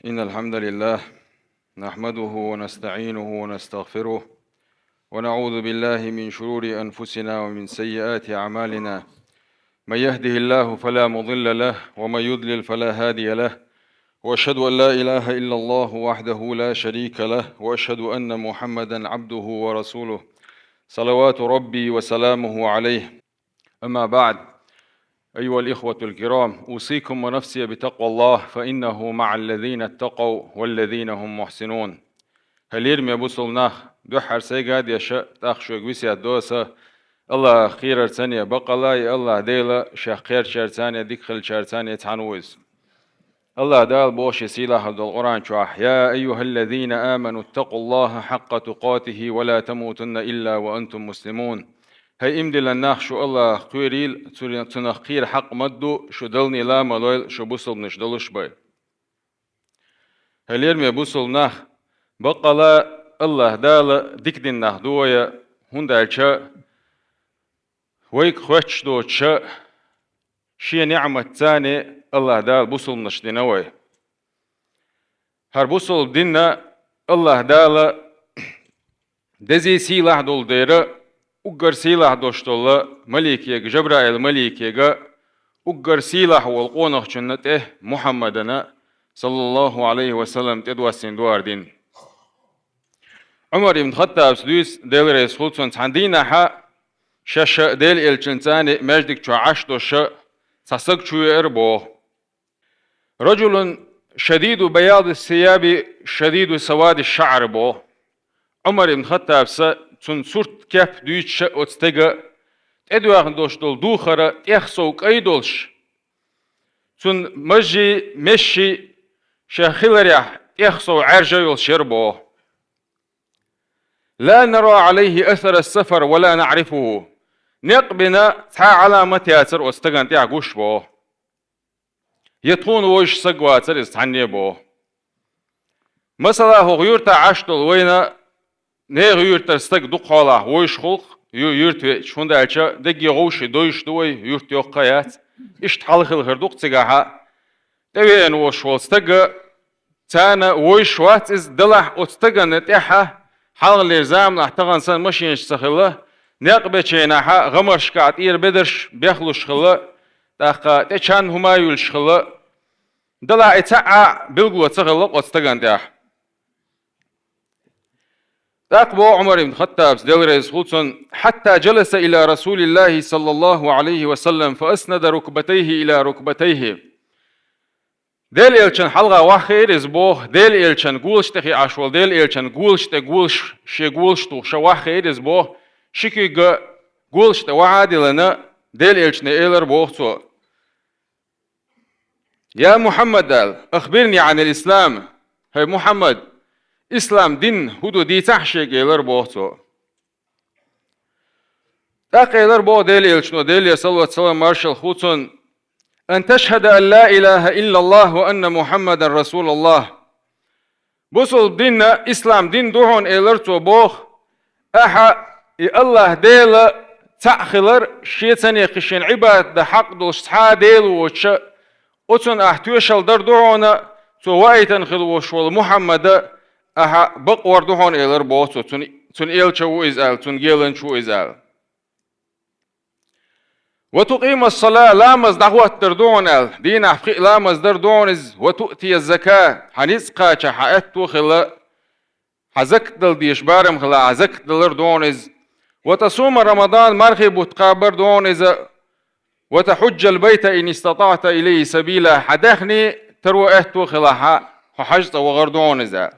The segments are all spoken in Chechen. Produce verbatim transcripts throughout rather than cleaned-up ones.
إن الحمد لله نحمده ونستعينه ونستغفره، ونعوذ بالله من شرور أنفسنا ومن سيئات أعمالنا. من يهده الله فلا مضل له، ومن يضلل فلا هادي له. وأشهد أن لا إله إلا الله وحده لا شريك له، وأشهد أن محمدا عبده ورسوله، صلوات ربي وسلامه عليه. أما بعد، أيها الإخوة الكرام، أوصيكم ونفسي بتقوى الله، فإنه مع الذين اتقوا والذين هم محسنون. Хьалерме бусулба нах, дуьххьара сайга а деша, тӀаккха шуьга весет до аса, АллахӀах кхерар цане бакъалла, и АллахӀ Дела шех кхерчарцане, дика хилчарцане цхьана ву иза. АллахӀ Дала боху шен сийлахь долу Къуръан чохь: «يا أيها الذين آمنوا اتقوا الله حق تقاته ولا تموتن إلا وأنتم مسلمون». ХӀай иман диллина нах, шу АллахӀах кхерийла, цу-, цунах кхера хьакъ ма ду, шу Далла ла ма лойла, шу бусулбанаш долуш бай. Хьалерме бусулба нах, баккъалла АллахӀ Дала дика дина нах ду вай, хӀунда аьлча вайга хоьттуш доцуш шен неӀматца АллахӀ Дала бусулбанаш дина вай. ХӀара бусулба дин АллахӀ Дала дезий сийлахь долу дера, уггар сийлахь долуш долу маликега, Жабраил маликега, уггар сийлахь волу къонахчунна тӀе, Мухьаммадана, саллаллаху Ӏалайхи ва саллам, тӀедоссийна ду хӀара дин. Ӏумар ибн Хаттабс дуьйцу, Дела реза хуьлда цунна, цхьана дийнахьа шаьш Делан элчанца маьждиг чохь Ӏаш долуш цхьа стаг чувеара боху. «رجل شديد بياض الثياب شديد سواد الشعر», боху. Ӏумар ибн Хаттабса цунна сурт, кеп дуьйцуш оцу стага, тӀедоьгӀна долуш долу духар тӀех сов кӀай долуш, цунна мажжий, месший шех хиларехь тӀех сов Ӏаьржа йолуш яра боху. «لا نرى عليه أثر السفر ولا نعرفه». Некъ бина цхьа а Ӏаламат яцара оцу стагана тӀехь гуш боху. Я тхуна вовзаш стаг вацара иза цхьанне боху. Масала, хӀокху юьртахь Ӏаш долу вайна нехан юьртара стаг дукха хьолахь вовзаш хуьлу-кх, ю-, юьрта веача, хӀунда аьлча дегге гӀовший дойуш ду вай, юьрта йоккха а яц. Иштта хьал хилла хир ду-кх цигахь а. ТӀевеана волуш волу стага царна вовзаш вац иза, делахь оцу стагана тӀехь хьалхалера заманахь тахана санна машенаш ца хилла, некъ бечу хенахь гӀамаршкахь тӀера бедарш бехлуш хилла, тӀаккха тӀе чан хӀума а юьллуш хилла, делахь и цхьа а билгало ца хилла оцу стагана тӀехь. ТӀаккха боху Ӏумар ибн Хаттабс, Дела реза хуьлда цунна: «حتى جلس إلى رسول الله صلى الله عليه وسلم فأسند ركبتيه إلى ركبتيه». Делан элчанна хьалха ваххийра иза боху, Делан элчанна голаш тӀе хиъаш волу, Делан элчанна голаш тӀе голаш, шен голаш тухуш ваххийра иза боху, ши куьйга голаш тӀе вахьа а диллина, Делан элчане элира боху цо: «يا محمد», аьлла, «أخبرني عن الإسلام», хӀай Мухьаммад, ислам дин хӀун ду дийцахьа шега, элира боху цо. ТӀаккха элира боху Делан элчано, Деле салават-салам маршалла хуьлда цунна: «أن تشهد أن لا إله إلا الله وأن محمدا رسول الله». Бусулба дин, ислам дин ду хьуна, элира цо боху, ахьа и АллахӀ Дела цхьаъ хилар, шен цхьанне кхин шена Ӏибадат дан хьакъ долуш цхьа а Дела воцуш, оцунна ахь тоьшалла дар ду хьуна, цо ваийтина хила волуш волу Мухьаммада ахьа бакъвар ду хьуна, элира боху цо, цуьнан, цуьнан элча ву иза аьлла, цуьнан геланча ву иза аьлла. «وتقيم الصلاة», ламаз дӀахӀоттадар ду хьуна аьлла, дийнахь пхиъ ламаз дар ду хьуна иза, «وتؤتي الزكاة», хьан ницкъ кхача, хьан аьтто хилла, хьан закат дала дезаш барам хилла, хьан закат далар ду хьуна иза, «وتصوم رمضان», мархи бутт кхабар ду хьуна иза, «وتحج البيت إن استطعت إليه سبيلا», хьан даьхни таро аьтто хилахь, хьо хьажцӀа вахар ду хьуна иза.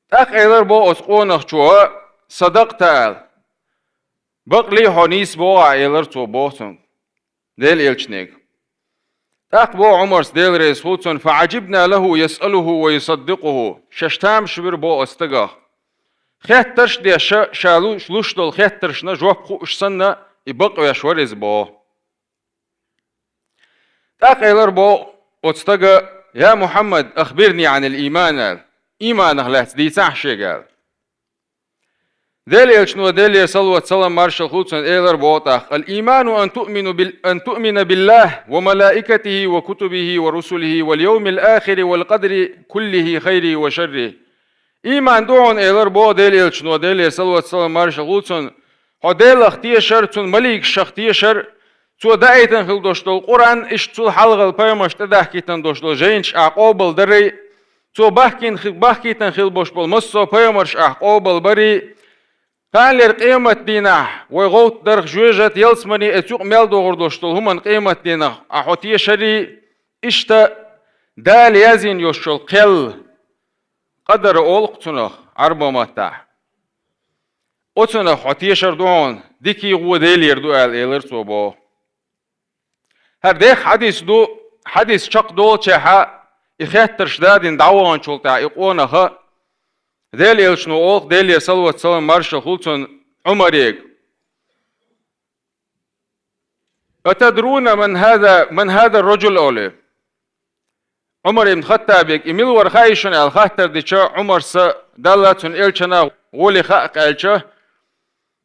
ТӀаккха элира боху оцу къонахчо: «صدقت», аьлла. «Бакълий хьо нийса боху ахь», элира цо боху цунга, Делан элчанега. ТӀаккха боху Ӏумарс, Дела реза хуьлда цунна: «فعجبنا له يسأله ويصدقه». Шаьш тамаш бира боху оцу стагах. Хеттарш а деш, ша луш, луш долу хеттаршна жоп хууш санна, и бакъвеш вара иза боху. ТӀаккха элира боху оцу стага: «يا محمد، أخبرني عن الإيمان», аьлла, «Ийманах лаьцна дийцахьа шега», аьлла. Дела элчано, Делера салават-салам маршал хилда цунна, элира боху тӀаккха: «الإيمان أن تؤمن بال-، أن تؤمن بالله وملائكته وكتبه ورسله واليوم الآخر والقدر كله خيره وشره». Ийман ду хьуна, элира боху Дела элчано, Делера салават-салам маршал хилда цунна, хьо Делах тешар, цуьнан маликашах тешар, цо даийтина хила долуш долу Къуръан, иштта цул хьалхара пайхамарша тӀедахкийтина долуш долу жайнаш ахь къобалдарий, цо бахкийна хи-, бахкийтина хила болуш болу массо а пайхамарш ахь къобалбарий, кханлера къематдийнахь вай гӀовттарх, жоьжахатех, ялсаманин, оцу юкъа мел догӀур долуш долу хӀуманна къематдийнахь ахь хьо тешарий, иштта Дала яздина йолуш йолу кхел, къадар олу-кх цунах Ӏарбойн маттахь. Оцунах хьо тешар ду хьуна, дикий гӀо Делера ду аьлла, элира цо боху. ХӀара дехха хьадис ду, хьадис чекхдолучехьа, и хеттарш дадина дӀаваханчул тӀаьхьа и къонаха, Дела элчано олу-кх, Делера салават-салам маршал хилда цунна, Ӏумарега: «أتدرون من هذا، من هذا الرجل؟» олий. Ӏумар ибн Хаттабега: «И мила вара хаьий шуна?» аьлла хаттар дича, Ӏумарс, Далла, цуьнан элчанна гӀоле хаьа-кх аьлча,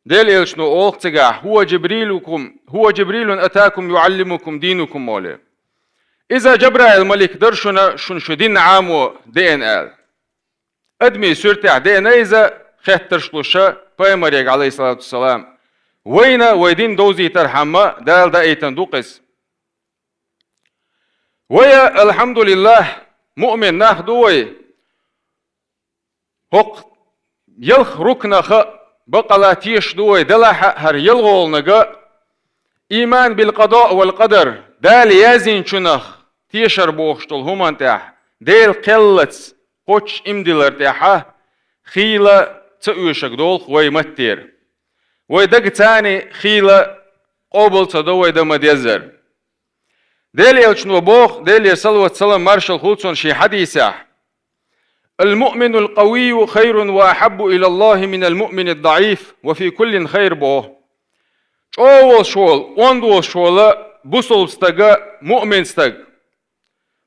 Дела элчано олу-кх цигахь: «هو جبريلكم، هو جبريل أتاكم يعلمكم دينكم», олий. «Иза Жабраил-малик дара шуна, шуна шун дин Ӏамо деана», аьлла. Адамийн суьртехь деана иза, хеттарш луш пайхамарега, Ӏалайхиссалату вассалам. Вайна вай дин довзийтархьама Дала даийтина ду-кх иза. Вай, алхьамдулиллахӀ, муъмин нах ду вай. ХӀокху ялх рукнаха бакъала тешаш ду вай, делахь а хӀара ялхолгӀаниг, иман бил-къадаъ вал-къадар, Дала яздинчунах тешар бохуш долу хӀуманна тӀехь, Делан кхеллаца кхоччуш иман дилар тӀехьа, хийла ца оьшург долу-кх вай маттера. Вай дагца хийла къобал ца до вай дан ма-деззара. Дела элчано боху, Делера салават-салам маршал хилда цунна, шен хьадисехь: «المؤمن القوي خير وأحب إلى الله من المؤمن الضعيف، وفي كل خير», боху. ЧӀогӀа волуш волу, онда волуш волу бусалба стаг, муъмин стаг,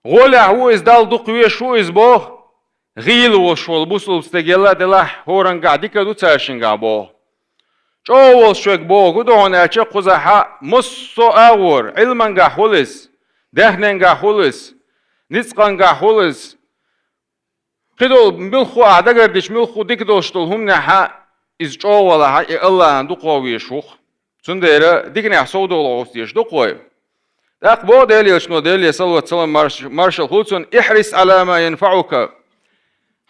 гӀолехь ву иза, Далла дукха везаш ву иза, боху, гӀийла волуш волу бусалба стагал делахь, хӀораннехь дика ду цаьршиннехь, боху. ЧӀогӀа волуш верг боху, хӀун ду хьуна аьлча, кхузахь массо а агӀор, Ӏилманехь хуьлу иза, даьхненгахь хуьлу иза, ницкъангахь хуьлу иза, кхидолу муьлхха а ахь дагардича, муьлхха дика долуш долу хӀуманехь иза чӀогӀа валахь, и АллахӀана дукха везаш ву-кх. Цундела диканехь совдовла гӀерташ ду-кх вай. ТӀаккха боху Делан Элчано, Деле салават-салам марш-, маршалла хуьлда цунна: «احرص على ما ينفعك».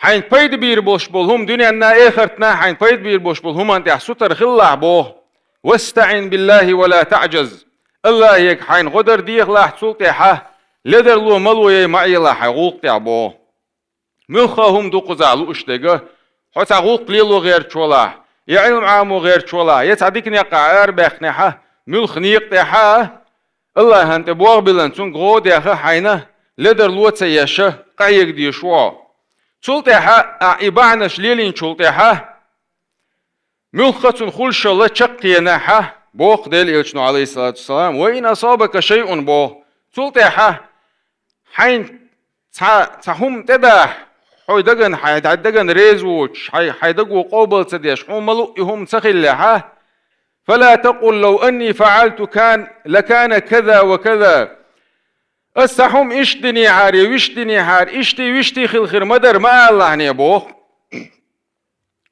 Хьайна пайда бийр болуш болу хӀума, дуьненна, эхартна хьайна пайда бийр болуш болу хӀуманна тӀехь сутара хилалахь боху. «واستعن بالله ولا تعجز». АллахӀе хьайна гӀо дар дехалахь, цул тӀаьхьа ледарло, мало яй ма Ӏелахь хьайн гӀуллакх тӀехь боху. Муьлхха а хӀума ду кхузахь лууш дерг. Хьо цхьа гӀуллакх лело гӀерташ валахь, я Ӏилма Ӏамо гӀерташ валахь, я цхьа дика некъахь арабаьккхинехь, муьлхха некъа тӀехь а, АллахӀана тӀе болх биллина, Цуьнга гӀо а даьхна, хьайна ледарло а ца еш, къахьега дезаш ву хьо. Цул тӀаьхьа ахь и бахьанаш лелийначул тӀаьхьа, муьлхха а цунна хуьлуш йолу чаккхенехь, боху Делан Элчано, Ӏалайхиссалату вассалам: «وإن أصابك شيء», боху. Цул тӀаьхьа хьайна цхьа, цхьа хӀума тӀедахьа, хьайн дагна, хьайн дагна реза воцуш, хьайн, хьайн даго къобал ца деш, хьуна ма луъу и хӀума ца хиллехь, «فلا تقل لو أني فعلت كان، لكان كذا وكذا». Ас цхьа хӀума иштта динехьара, я вуьшта динехьара, иштта, вуьшта хилла хир ма дара ма алалахь, боху.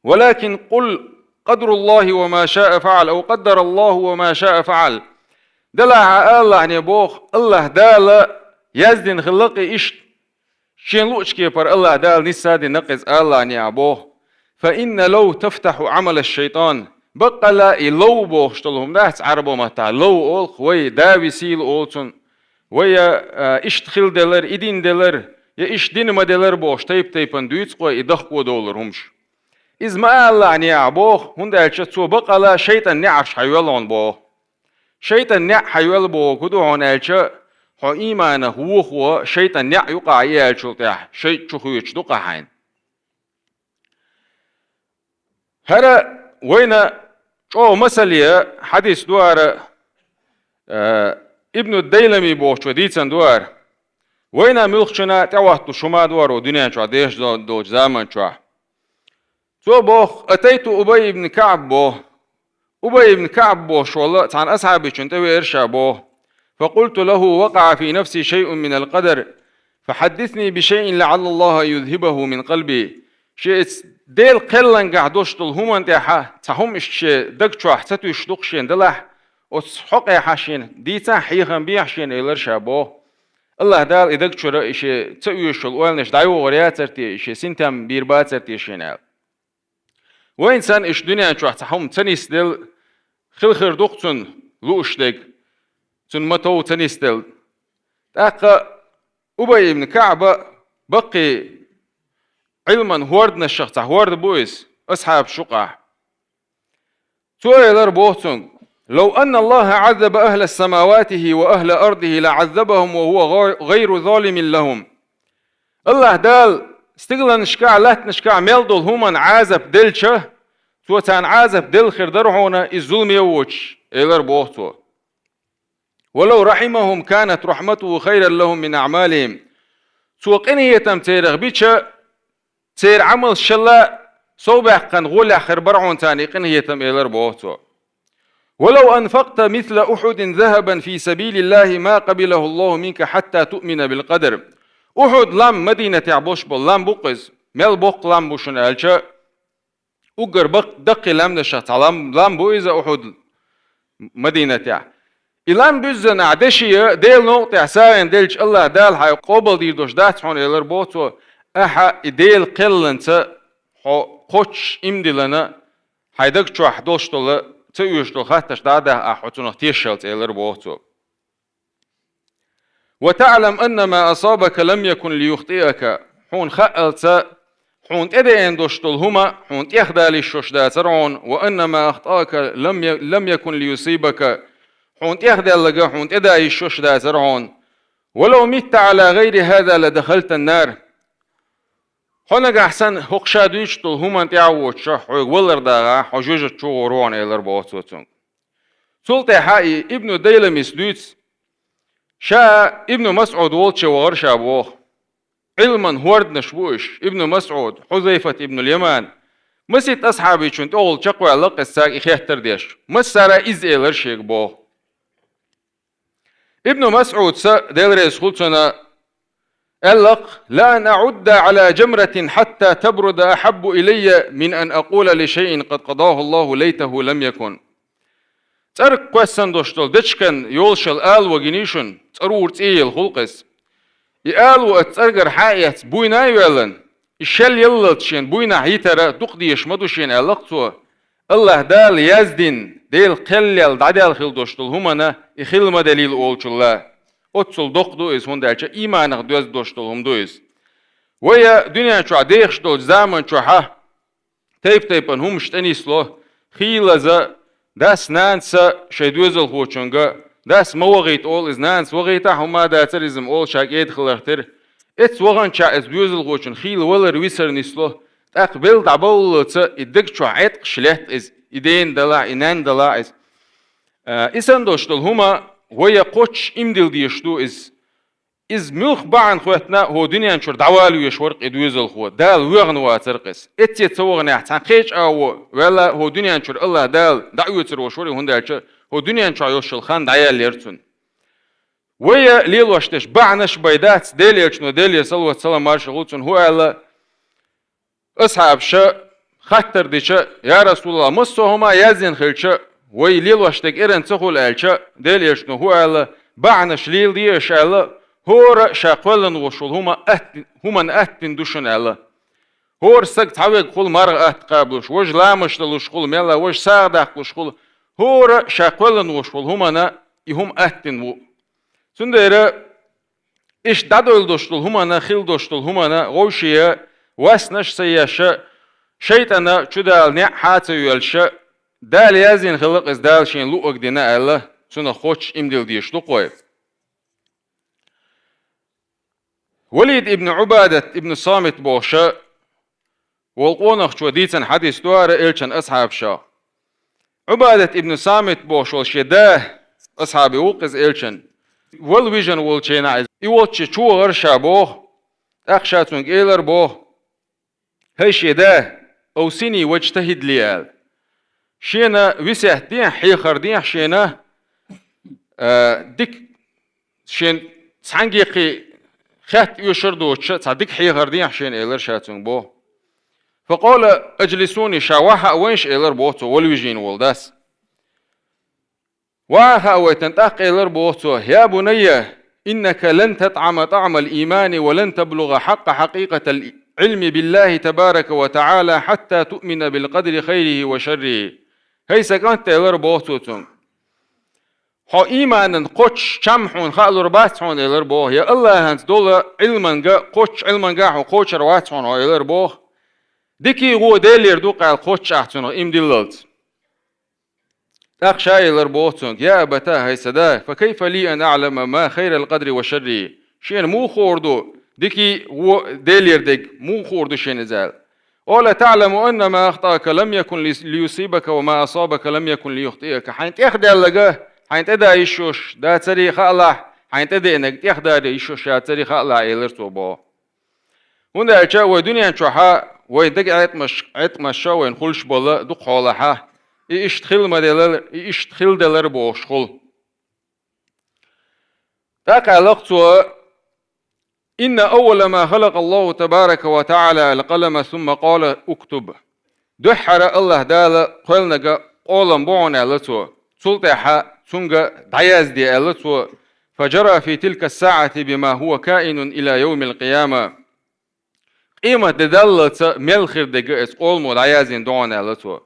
«ولكن قل قدر الله وما شاء فعل، أو قدر الله وما شاء فعل». Делахь а алалахь, боху, АллахӀ Дала яздина хилла-кх и иштта. Шена луъучу кепара АллахӀ Дала нисса а дина-кх иза, алалахь, боху. «فإن لو تفتح عمل الشيطان». Баккъалла и «لو» бохуш долу хӀума дац Ӏарбойн маттахь. «لو» олу-кх вай, да висийла олу цунна. Вай, а, иштта хилла делар, и дина делар, я иштта дина ма делар бохуш, тайп-тайпана дуьйцу-кх вай и дохко довлур хӀумаш. Иза ма алалахь, боху, хӀунда аьлча цо баккъалла шайтӀан неӀарш хьайоьллу хьуна, боху. ШайтӀан неӀ хьайоьллу боху хӀун ду хьуна аьлча, хьо ийманах вохо шайтӀан неӀ юкъахь и аьллачул тӀаьхьа, шайтӀа чу хоьцуш ду-кх хьайна. ХӀара вайна чӀогӀа масале хьадис ду хӀара, э, Ибну Дайлами бохучо дийцина ду хӀара. Вайна муьлххачунна тӀехӀотталуш хӀума ду хӀара дуьнен чохь деш до-, долчу заман чохь. Цо боху: «أتيت أبي بن كعب», боху. Убай ибн КаӀб бохуш волу цхьана асхьабичунна тӀевеара ша боху. «فقلت له: وقع في نفسي شيء من القدر، فحدثني بشيء لعل الله أن يذهبه من قلبي». Шен иза Делан кхеллангахь долуш долу хӀуманна тӀехь цхьа хӀума иштта шен даг чохь ца туьйсуш ду-кх шена делахь, оцу хьокъехь шена дийцахь, хьехам бехьа шена, элира ша боху. АллахӀ Дала и даг чуьра и шен ца оьшуш йолу ойланаш дӀайогӀур яцара те, и шен синтем бийр бацара те шена аьлла. Вайна санна иштта дуьнен чохь цхьа хӀума ца нисделла, хила хир ду-кх цунна лууш дерг, цунна ма-тов ца нисделла. ТӀаккха Убай ибн КаӀба баккхий Ӏилман хӀорданашах цхьа хӀорда бу иза, асхьабаш юкъахь. Цо элира боху цуьнга: «لو أن الله عذب أهل سماواته وأهل أرضه لعذبهم وهو غير ظالم لهم». АллахӀ Дала стигланашкахь, латтанашкахь мел долу хӀуманна Ӏазап делча, Цо царна Ӏазап делла хир дара хьуна, иза зуламе а воцуш, элира боху Цо. «ولو رحمهم كانت رحمته خيرا لهم من أعمالهم». Цо къинхетам церах бича, церан Ӏамалшалла совбаьккхина гӀолехь хир бара хьуна царна и къинхетам, элира боху Цо. «ولو أنفقت مثل أحد ذهبا في سبيل الله ما قبله الله منك حتى تؤمن بالقدر». Ухьуд лам, Мадинатехь болуш болу лам бу-кх иза. Мел боккха лам бу шуна аьлча, уггар бакъ-, даккхий лам дашах цхьа лам, лам бу иза Ухьуд Мадинатехь. И лам буьззина ахь деши Делан новкъа тӀехь сагӀина делча, АллахӀ Дала хьайн къобалдийр долуш дац хьуна, элира боху Цо, ахьа и Делан кхелланца хьо кхоччуш иман диллина, хьайн даг чохь долуш долу, ца оьшуш долу хаттарш дӀа а даха, ахь хьо цунах тешалц, элира боху Цо. «وتعلم أن ما أصابك لم يكن ليخطئك». Хьуна хаалца, хьуна тӀедеана долуш долу хӀума хьуна тӀехдала йиш йолуш дацара хьуна, «وأن ما أخطأك لم ي-، لم يكن ليصيبك». Хьуна тӀехдаьлларг хьуна тӀеда йиш йолуш дацара хьуна. «ولو مت على غير هذا لدخلت النار». Хьо нагахь санна хӀокху ша дуьйцуш долу хӀуманна тӀаьхьа воцуша, хьоьга валар дагӀахь, хьо жоьжахати чу гӀур ву хьуна, элира боху Цо цуьнга. Цул тӀаьхьа и Ибну Дайламис дуьйцу, ша Ибну МасӀуд волчу вахара ша боху. Ӏилман хӀорданаш бу уьш: Ибну МасӀуд, Хьузайфат ибнул Яман. Масийтта асхьабичунна тӀехула чекхваьлла-кх иза, цаьрга и хеттар деш. Массара иза элира шега боху. Ибну МасӀуда, Дела реза хуьлда цунна, аьлла-кх: «لأن أعد على جمرة حتى تبرد أحب إلي من أن أقول لشيء قد قضاه الله ليته لم يكن». ЦӀарга кхоьссина долуш долу дечиган йолушалла алаван гиний шуна, цӀарура цӀе елла хуьлу-кх иза. И алаво оцу цӀаргара хьаэцна буйна а йоьллина, и шел яллалц шена буйнахь йитар дукха дезаш ма ду шена, аьлла-кх цо. АллахӀ Дала яздина, Делан кхел яьлла, дӀадаьлла хила долуш долу хӀуманна и хила ма делийла олучул а. Оццул доккха ду иза, хӀунда аьлча ийманах доьзна долуш долу хӀума ду иза. Вай дуьнен чохь дехаш долчу заман чохьа тайп-тайпана хӀуманаш тӀенисло, хийлаза, дас-нанас шайн доьзалхочуьнга, дас ма вахийта олу иза, нанас вахийтахь хӀума а дацара иза-м олу ша кӀеда хиларх тера. Эцца ваханчохь иза доьзалхочун хийла валар-висар нисло, тӀаккха белла дӀабовллалца и даг чохь Ӏеткъаш летта иза, и дена далахь, и нанна далахь иза. А, и санна долуш долу хӀума вай кхоччуш иман дилла дезаш ду иза. Иза муьлха бахьана хӀоьттина а, хӀокху дуьнен чуьра дӀавала везаш вара-кх и доьзалхо, Дала воьгӀна вацара-кх иза. Эцце ца ваханехь, цхьана кхечу агӀо ваьлла, хӀокху дуьнен чуьра АллахӀ Дала дӀа а оьцур волуш вара и, хӀунда аьлча хӀокху дуьнен чохь йолуш йолу хан дӀаяьлла яра цунна. Вай лелош дерш бахьанаш а бен дац, Делан Элчано, Делера салават-салам, маршалла хуьлда цунна, хӀун аьлла, асхьабаша хаттар дича: «Я РасулаллахӀ, массо а хӀума яздина хилча, вай лелош дерг эрна ца хуьлу», аьлча, Делан Элчано хӀун аьлла: «Бахьанаш леладе аша», аьлла, хӀора а ша кхоьллина волуш волу хӀума атт-, хӀуманна аттина ду шуна аьлла. ХӀора стаг цхьаверг хуьлу марха атта кхабалуш, важа ламазаш далуш хуьлу, мелла важа сагӀа даккхалуш хуьлу, хӀора а ша кхоьллина волуш волу хӀуманна и хӀума аттина ву. Цундела иштта дӀадойлуш долу хӀуманна, хила долуш долу хӀуманна вовшех васнаш а ца еш, шайтӀана чудала неӀ хьа а ца йоьллуш, Дала яздина хилла-кх иза, Дала шена луъург дина аьлла, цунах кхоччуш иман дилла дезаш ду-кх вай. Валид ибн Ӏубадат ибн Самит бохуш волу къонахчо дийцина хьадис ду хӀара Элчан асхьабашах. Ӏубадат ибн Самит бохуш волу шен да, асхьаби ву-кх иза Элчан, вала вижина волчу хенахь иза, и волчу чу вахара ша боху, тӀаккха ша цуьнга элира боху: «ХӀай шен да, أوصني واجتهد لي», аьлла. Шена весет дехьа, хьехар дехьа шена, а, дика, шен цхьаьнгге кхы хетта оьшур доцуш, цхьа дика хьехар дехьа шена, элира ша цуьнга боху. «فقال اجلسوني», ша охьа а вайша, элира боху цо, вала вижийна волу дас. Охьа а хаавайтина, тӀаккха элира боху цо: «يا بني، إنك لن تطعم طعم الإيمان ولن تبلغ حق حقيقة العلم بالله تبارك وتعالى حتى تؤمن بالقدر خيره وشره». «ХӀай сан кӀант», — элира боху цо цуьнга. «Хьо ийманан кхоччуш чам хьуна хаалур бац хьуна, — элира боху, — я АллахӀанца долу Ӏилманга, кхоччуш Ӏилманга хьо кхочур вац хьуна хьо», — элира боху. «Дикий гӀо Делера ду-кх», — аьлла, кхоччуш ахь цунах ийман диллалц. ТӀаккха ша элира боху цуьнга: «يا أبتاه», хӀай сан да, «فكيف لي أن أعلم ما خير القدر وشره». Шена муха хуур ду, дикий гӀо Делера дерг муха хуур ду шена иза аьлла. «قال: تعلم أن ما أخطأك لم يكن لي-، ليصيبك وما أصابك لم يكن ليخطئك». Хьайна тӀехдаьлларг хьайна тӀеда йиш йолуш дацаре хаалахь, хьайна тӀедеанарг тӀехдаре йиш йолуш яцаре хаалахь, элира цо боху. ХӀунда аьлча вай дуьнен чохь вайн деган Ӏеткъамаш, Ӏеткъамаш вайна хуьлуш болу дукха хьолахь, и иштта хила ма делара, и иштта хила делара бохуш хуьлу. ТӀаккха аьлла-кх цо: «إن أول ما خلق الله تبارك وتعالى القلم ثم قال: اكتب». Дуьххьара АллахӀ Дала кхоьллинарг къолам бу хьуна, аьлла цо. Цул тӀаьхьа цуьнга дӀаязде, аьлла цо. «فجرى في تلك الساعة بما هو كائن إلى يوم القيامة». Къемат де даллалц мел хир дерг иза къоламо дӀаяздина ду хьуна, аьлла цо.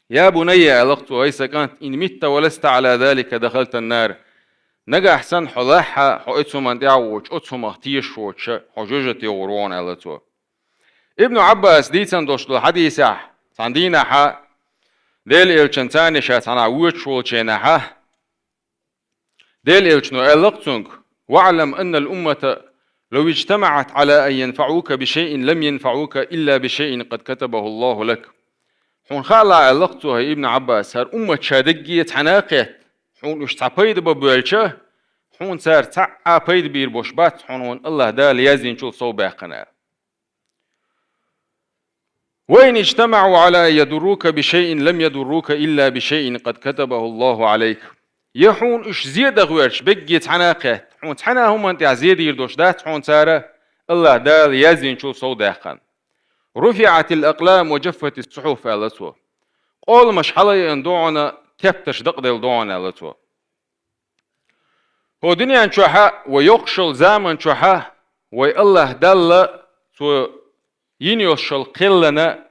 «يا بني», аьлла-кх цо, хӀай сан кӀант, «إن مت ولست على ذلك دخلت النار». Нагахь санна хьо лахь а, хьо оцу хӀуманна тӀехь а воцуш, оцу хӀумах тешаш воцуш, хьо жоьжахате гӀур ву хьуна, аьлла цо. Ибн Ӏаббаса дийцина долуш долу хьадисехь, цхьана дийнахь Делан элчанца ша цхьаьнахь воьдуш волчу хенахь, Делан элчано аьлла-кх цуьнга: «واعلم أن الأمة لو اجتمعت على أن ينفعوك بشيء لم ينفعوك إلا بشيء قد كتبه الله لك». Хьуна хаалахь, аьлла-кх цо, хӀай Ибн Ӏаббас, хӀара уммат ша дерриге цхьаьна а кхетта, хьуна уьш цхьа пайда бан боьлча, хьуна цара цхьа а пайда бийр болуш бац, хьуна хьуна АллахӀ Дала яздинчул сов баьккхина. «وإن اجتمعوا على أن يضروك بشيء لم يضروك إلا بشيء قد كتبه الله عليك». Я хьуна уьш зе дан гӀерташ берриге цхьаьна а кхетта, хьуна цхьана а хӀуманна тӀехь зе дийр долуш дац хьуна цара, АллахӀ Дала яздинчул сов даьккхина. «رفعت الأقلام وجفت الصحف», аьлла цо. Къоламаш хьала а йиъна ду хьуна, тептарш дакъаделла ду хьуна, аьлла цо. ХӀокху дуьнен чохь а, вай йоккхуш йолу заман чохь а, вай АллахӀ Далла, Цо йина йолуш йолу кхеллана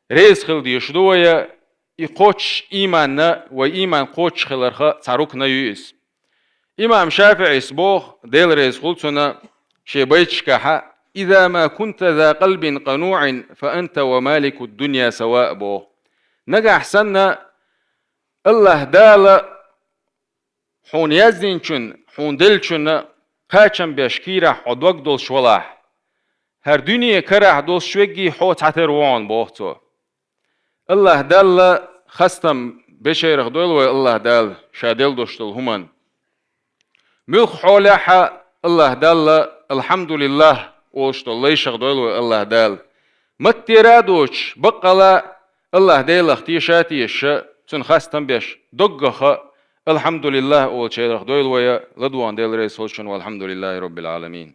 реза хила дезаш ду вай, и кхоччуш ийманна, вай ийман кхоччуш хиларх цхьа рукна ю иза. Имам ШафиӀис боху, Дела реза хуьлу цунна, шен байташкахь: «إذا ما كنت ذا قلب قنوع فأنت ومالك الدنيا سواء», боху. Нагахь санна АллахӀ Дала хьуна яздинчунна, хьуна деллачунна кхачам беш кийрахь хьо дог долуш валахь, хӀара дуьне карахь долуш верг а хьо цхьатера ву хьуна, боху цо. АллахӀ Далла хастам бечарах дойла вай АллахӀ Дала Ша делла долуш долу хӀуманна. Муьлхха хьолехь а АллахӀ Далла «АлхьамдулиллахӀ» олуш долу лайшах дойла вай АллахӀ Дала. Маттера а доцуш, баккъала а АллахӀ Делах теша а тешаш, Цунна хастам беш, доггах а «АлхьамдулиллахӀ» олучарах дойла вай, ладогӀа Дела реза хуьлда шуна, валхьамдулиллахӀи роббил Ӏаламин.